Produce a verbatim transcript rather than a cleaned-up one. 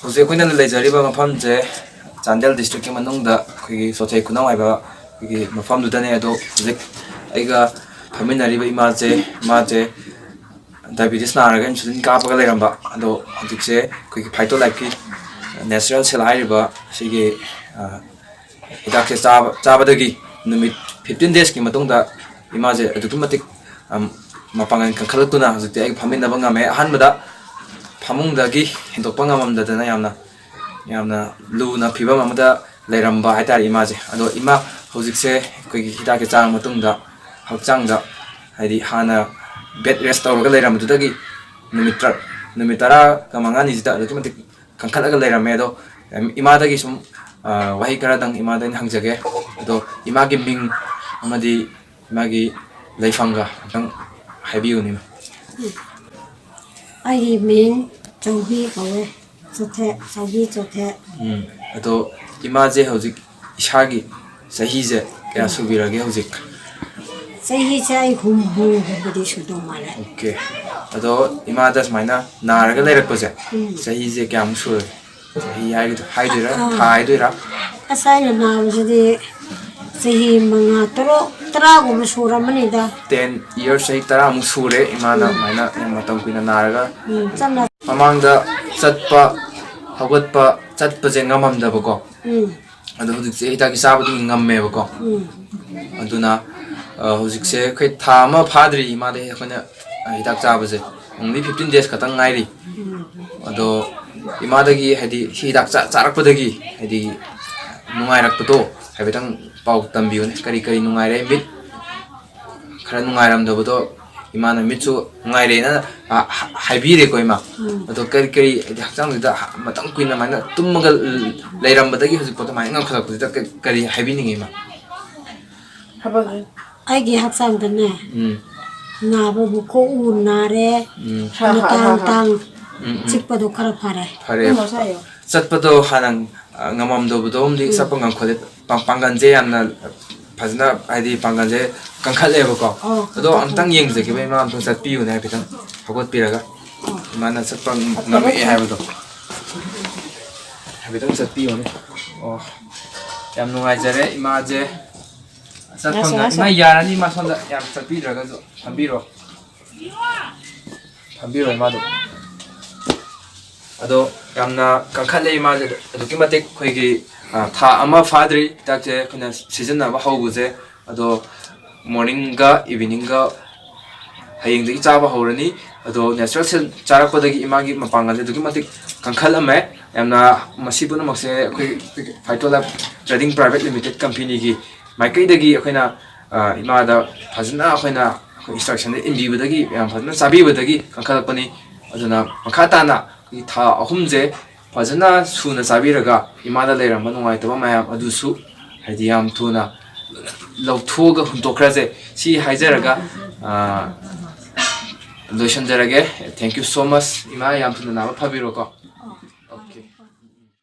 ꯍꯧꯖꯤꯛ ꯑꯩꯈꯣꯏꯅ ꯂꯩꯖꯔꯤꯕ ꯃꯐꯝꯁꯦ ꯆꯥꯟꯗꯦꯜ ꯗꯤꯁꯇ꯭ꯔꯤꯛꯀꯤ ꯃꯅꯨꯡꯗ ꯑꯩꯈꯣꯏꯒꯤ ꯆꯣꯊꯦ ꯈꯨꯅꯧ ꯍꯥꯏꯕ ꯑꯩꯈꯣꯏꯒꯤ ꯃꯐꯝꯗꯨꯗꯅꯦ꯫ ꯑꯗꯣ ꯍꯧꯖꯤꯛ ꯑꯩꯒ ꯐꯝꯃꯤꯟꯅꯔꯤꯕ ꯏꯃꯥꯁꯦ, ꯃꯥꯁꯦ ꯗꯥꯏꯕꯤꯇꯤꯁ ꯅꯥꯔꯒ ꯏꯟꯁꯨꯂꯤꯟ ꯀꯥꯞꯄꯒ ꯂꯩꯔꯝꯕ꯫ ꯑꯗꯣ ꯍꯧꯖꯤꯛꯁꯦ ꯑꯩꯈꯣꯏꯒꯤ ꯐꯥꯏꯇꯣ ꯂꯥꯏꯐꯀꯤ ꯅꯦꯆꯔꯦꯜ ꯁꯦꯜ ꯍꯥꯏꯔꯤꯕ ꯁꯤꯒꯤ, ꯑ, ꯍꯤꯗꯥꯛꯁꯦ ꯆꯥꯕ, ꯆꯥꯕꯗꯒꯤ ꯅꯨꯃꯤꯠ ꯐꯤꯐꯇꯤꯟ ꯗꯦꯖꯀꯤ ꯃꯇꯨꯡꯗ ꯏꯃꯥꯁꯦ ꯑꯗꯨꯛꯀꯤ ꯃꯇꯤꯛ, ꯑꯝ, ꯃꯄꯥꯡꯒꯜ ꯀꯟꯈꯠꯂꯛꯇꯨꯅ ꯍꯧꯖꯤꯛꯇꯤ ꯑꯩꯒ ꯐꯝꯃꯤꯟꯅꯕ ꯉꯝꯃꯦ꯫ ꯑꯍꯥꯟꯕꯗ ꯐꯃꯨꯡꯗꯒꯤ ꯍꯦꯟꯗꯣꯛꯄ ꯉꯝꯃꯝꯗꯗꯅ ꯌꯥꯝꯅ, ꯌꯥꯝꯅ ꯂꯨꯅ ꯐꯤꯕꯝ ꯑꯃꯗ ꯂꯩꯔꯝꯕ ꯍꯥꯏꯇꯥꯔꯦ ꯏꯃꯥꯁꯦ꯫ ꯑꯗꯣ ꯏꯃꯥ ꯍꯧꯖꯤꯛꯁꯦ ꯑꯩꯈꯣꯏꯒꯤ ꯍꯤꯗꯥꯛꯁꯦ ꯆꯥꯔ ꯃꯇꯨꯡꯗ ꯍꯛꯆꯥꯡꯗ, ꯍꯥꯏꯗꯤ ꯍꯥꯟꯅ ꯕꯦꯗ ꯔꯦꯁ ꯇꯧꯔꯒ ꯂꯩꯔꯝꯕꯗꯨꯗꯒꯤ ꯅꯨꯃꯤꯠ ꯇꯔꯥ, ꯅꯨꯃꯤꯠ ꯇꯔꯥꯒ ꯃꯉꯥꯅꯤꯁꯤꯗ ꯑꯗꯨꯛꯀꯤ ꯃꯇꯤꯛ ꯀꯟꯈꯠꯂꯒ ꯂꯩꯔꯝꯃꯦ꯫ ꯑꯗꯣ, ꯑꯝ, ꯏꯃꯥꯗꯒꯤ ꯁꯨꯝ, ꯑ, ꯋꯥꯍꯩ ꯈꯔꯗꯪ ꯏꯃꯥꯗ ꯑꯩꯅ ꯍꯪꯖꯒꯦ꯫ ꯑꯗꯣ ꯏꯃꯥꯒꯤ ꯃꯤꯡ ꯑꯃꯗꯤ ꯏꯃꯥꯒꯤ ꯂꯩꯐꯝꯒ ꯑꯝꯇꯪ ꯍꯥꯏꯕꯤꯌꯨꯅꯦ, ꯏꯃꯥ꯫ ꯑꯩꯒꯤ ꯃꯤꯡ ꯆꯧꯕꯤ ꯀꯧꯋꯦ꯫ ꯆꯣꯊꯦ, ꯆꯧꯕꯤ ꯆꯣꯊꯦ꯫ ꯎꯝ, ꯑꯗꯣ ꯏꯃꯥꯁꯦ ꯍꯧꯖꯤꯛ ꯏꯁꯥꯒꯤ ꯆꯍꯤꯁꯦ ꯀꯌꯥ ꯎꯝ꯫ ꯁꯨꯕꯤꯔꯒꯦ ꯍꯧꯖꯤꯛ? ꯆꯍꯤꯁꯦ ꯑꯩ ꯍꯨꯝꯐꯨ ꯍꯨꯝꯐꯨꯗꯤ ꯁꯨꯗꯧ ꯃꯥꯜꯂꯦ꯫ ꯑꯣꯀꯦ꯫ ꯑꯗꯣ ꯏꯃꯥꯗ ꯁꯨꯃꯥꯏꯅ ꯅꯥꯔꯒ ꯂꯩꯔꯛꯄꯁꯦ, ꯎꯝ꯫ ꯆꯍꯤꯁꯦ ꯀꯌꯥꯃꯨꯛ ꯁꯨꯔꯒꯦ? ꯆꯍꯤ ꯍꯥꯏꯒꯗ꯭ꯔꯥ, ꯍꯥꯏꯗꯣꯏꯔꯥ, ꯑꯥ꯫ ꯊꯥ ꯍꯥꯏꯗꯣꯏꯔꯥ? ꯑꯁ, ꯑꯩꯅ ꯅꯥꯕꯁꯤꯗꯤ ꯆꯍꯤ ꯃꯉꯥ, ꯇꯔꯨꯛ, ꯇꯔꯥꯒꯨꯝꯕ ꯁꯨꯔꯝꯃꯅꯤꯗ꯫ ꯇꯦꯟ ꯌꯔꯁ, ꯆꯍꯤ ꯇꯔꯥꯃꯨꯛ ꯁꯨꯔꯦ ꯏꯃꯥꯅ ꯎꯝ꯫ ꯑꯗꯨꯃꯥꯏꯅ ꯌꯥꯝ ꯃꯇꯝ ꯀꯨꯏꯅ ꯅꯥꯔꯒ꯫ ꯎꯝ, ꯆꯞ ꯃꯥꯟꯅꯩ꯫ ꯃꯃꯥꯡꯗ ꯆꯠꯄ, ꯍꯧꯒꯠꯄ, ꯆꯠꯄꯁꯦ ꯉꯝꯃꯝꯗꯕꯀꯣ꯫ ꯎꯝ꯫ ꯑꯗꯣ ꯍꯧꯖꯤꯛꯁꯦ ꯍꯤꯗꯥꯛꯀꯤ ꯆꯥꯕꯗꯒꯤ ꯉꯝꯃꯦꯕꯀꯣ꯫ ꯎꯝ꯫ ꯑꯗꯨꯅ, ꯑ, ꯍꯧꯖꯤꯛꯁꯦ ꯑꯩꯈꯣꯏ ꯊꯥ ꯑꯃ ꯐꯥꯗ꯭ꯔꯤ ꯏꯃꯥꯗ ꯑꯩꯈꯣꯏꯅ, ꯑ, ꯍꯤꯗꯥꯛ ꯆꯥꯕꯁꯦ꯫ Only fifteen days ꯈꯛꯇꯪ ꯉꯥꯏꯔꯤ꯫ ꯎꯝ꯫ ꯑꯗꯣ ꯏꯃꯥꯗꯒꯤ, ꯍꯥꯏꯗꯤ, ꯁꯤ ꯍꯤꯗꯥꯛ ꯆꯥ-, ꯆꯥꯔꯛꯄꯗꯒꯤ, ꯍꯥꯏꯗꯤ, ꯅꯨꯡꯉꯥꯏꯔꯛꯄꯗꯣ ꯍꯥꯏꯐꯦꯠꯇꯪ ꯄꯥꯎ ꯇꯝꯕꯤꯌꯨꯅꯦ꯫ ꯀꯔꯤ ꯀꯔꯤ ꯅꯨꯡꯉꯥꯏꯔꯦ? ꯃꯤꯠ ꯈꯔ ꯅꯨꯡꯉꯥꯏꯔꯝꯗꯕꯗꯣ ꯏꯃꯥꯅ ꯃꯤꯠꯁꯨ ꯅꯨꯡꯉꯥꯏꯔꯦꯅ, ꯑ, ꯍ-, ꯍꯥꯏꯕꯤꯔꯦꯀꯣ ꯏꯃꯥ꯫ ꯎꯝ꯫ ꯑꯗꯣ ꯀꯔꯤ ꯀꯔꯤ, ꯍꯥꯏꯗꯤ, ꯍꯛꯆꯥꯡꯁꯤꯗ ꯃꯇꯝ ꯀꯨꯏꯅ ꯑꯗꯨꯃꯥꯏꯅ ꯇꯨꯝꯃꯒ ꯂꯩꯔꯝꯕꯗꯒꯤ ꯍꯧꯖꯤꯛꯐꯥꯎ ꯑꯗꯨꯃꯥꯏꯅ ꯉꯝꯈꯠꯂꯛꯄꯁꯤꯗ ꯀ-, ꯀꯔꯤ ꯍꯥꯏꯕꯤꯅꯤꯡꯉꯤ ꯏꯃꯥ? ꯑꯩꯒꯤ ꯍꯛꯆꯥꯡꯗꯅꯦ, ꯎꯝ꯫ ꯅꯥꯕꯕꯨ ꯈꯣꯡꯎ ꯅꯥꯔꯦ, ꯎꯝ꯫ ꯃꯇꯥꯡ ꯇꯥꯡ ꯎꯝ, ꯎꯝ꯫ ꯆꯤꯛꯄꯗꯣ ꯈꯔ ꯐꯔꯦ꯫ ꯐꯔꯦ꯫ ꯆꯠꯄꯗꯣ ꯍꯥꯟꯅ, ꯑ, ꯉꯝꯃꯝꯗꯕꯗꯣ ꯑꯃꯗꯤ ꯎꯝ꯫ ꯆꯠꯄ ꯉꯝꯈꯠꯂꯦ꯫ ꯄꯥꯡ-, ꯄꯥꯡꯒꯜꯁꯦ ꯌꯥꯝꯅ ꯐꯖꯅ, ꯍꯥꯏꯗꯤ, ꯄꯥꯡꯒꯜꯁꯦ ꯀꯟꯈꯠꯂꯦꯕꯀꯣ꯫ ꯑꯣ, ꯑꯗꯣ ꯀꯟꯈꯠꯂꯦ꯫ ꯑꯝꯇꯪ ꯌꯦꯡꯖꯒꯦꯕ ꯏꯃꯥ, ꯑꯝꯇꯪ ꯆꯠꯄꯤꯌꯨꯅꯦ ꯍꯥꯏꯐꯦꯠꯇꯪ ꯍꯧꯒꯠꯄꯤꯔꯒ꯫ ꯑꯣ꯫ ꯏꯃꯥꯅ ꯆꯠꯄ ꯉꯝꯃꯛꯑꯦ ꯍꯥꯏꯕꯗꯣ꯫ ꯈꯤꯇꯪ ꯆꯠꯄꯤꯌꯣꯅꯦ꯫ ꯑꯣ, ꯌꯥꯝ ꯅꯨꯡꯉꯥꯏꯖꯔꯦ ꯏꯃꯥꯁꯦ꯫ ꯆꯠꯐꯝꯗ ꯉꯥꯏꯁꯣ, ꯉꯥꯏꯁꯣ꯫ ꯏꯃꯥ ꯌꯥꯔꯅꯤ, ꯏꯃꯥ ꯁꯣꯝꯗ ꯌꯥꯝ ꯆꯠꯄꯤꯗ꯭ꯔꯒꯁꯨ ꯐꯝꯕꯤꯔꯣ꯫ ꯐꯝꯕꯤꯔꯣ ꯏꯃꯥꯗꯣ꯫ ꯑꯗꯣ ꯌꯥꯝꯅ ꯀꯟꯈꯠꯂꯦ ꯏꯃꯥꯁꯦ꯫ ꯑꯗꯨꯛꯀꯤ ꯃꯇꯤꯛ ꯑꯩꯈꯣꯏꯒꯤ, ꯑ, ꯊꯥ ꯑꯃ ꯐꯥꯗ꯭ꯔꯤ ꯍꯤꯗꯥꯛꯁꯦ ꯑꯩꯈꯣꯏꯅ ꯁꯤꯖꯤꯟꯅꯕ ꯍꯧꯕꯁꯦ꯫ ꯑꯗꯣ morningꯒ eveningꯒ ꯍꯌꯦꯡꯗꯒꯤ ꯆꯥꯕ ꯍꯧꯔꯅꯤ꯫ ꯑꯗꯣ natural ꯁꯦꯜ ꯆꯥꯔꯛꯄꯗꯒꯤ ꯏꯃꯥꯒꯤ ꯃꯄꯥꯡꯒꯜꯁꯦ ꯑꯗꯨꯛꯀꯤ ꯃꯇꯤꯛ ꯀꯟꯈꯠꯂꯝꯃꯦ꯫ ꯌꯥꯝꯅ ꯃꯁꯤ ꯄꯨꯝꯅꯃꯛꯁꯦ ꯑꯩꯈꯣꯏ Phyto Lab Trading Private Limited companyꯒꯤ ꯃꯥꯏꯀꯩꯗꯒꯤ ꯑꯩꯈꯣꯏꯅ, ꯑ, ꯏꯃꯥꯗ ꯐꯖꯅ ꯑꯩꯈꯣꯏꯅ ꯑꯩꯈꯣꯏ instructionꯗ ꯏꯟꯕꯤꯕꯗꯒꯤ, ꯌꯥꯝ ꯐꯖꯅ ꯆꯥꯕꯤꯕꯗꯒꯤ ꯀꯟꯈꯠꯂꯛꯄꯅꯤ꯫ ꯑꯗꯨꯅ ꯃꯈꯥ ꯇꯥꯅ ꯑꯩꯈꯣꯏꯒꯤ ꯊꯥ ꯑꯍꯨꯝꯁꯦ ꯐꯖꯅ ꯁꯨꯅ ꯆꯥꯕꯤꯔꯒ ꯏꯃꯥꯗ ꯂꯩꯔꯝꯕ ꯅꯨꯡꯉꯥꯏꯇꯕ ꯃꯌꯥꯝ ꯑꯗꯨꯁꯨ ꯍꯥꯏꯗꯤ ꯌꯥꯝ ꯊꯨꯅ ꯂꯧꯊꯣꯛꯑꯒ ꯍꯨꯟꯗꯣꯛꯈ꯭ꯔꯁꯦ꯫ ꯁꯤ ꯍꯥꯏꯖꯔꯒ, ꯑ, ꯂꯣꯏꯁꯤꯟꯖꯔꯒꯦ꯫ Thank you so much꯫ ꯏꯃꯥ ꯌꯥꯝ ꯊꯨꯅ ꯅꯥꯕ ꯐꯕꯤꯔꯣꯀꯣ꯫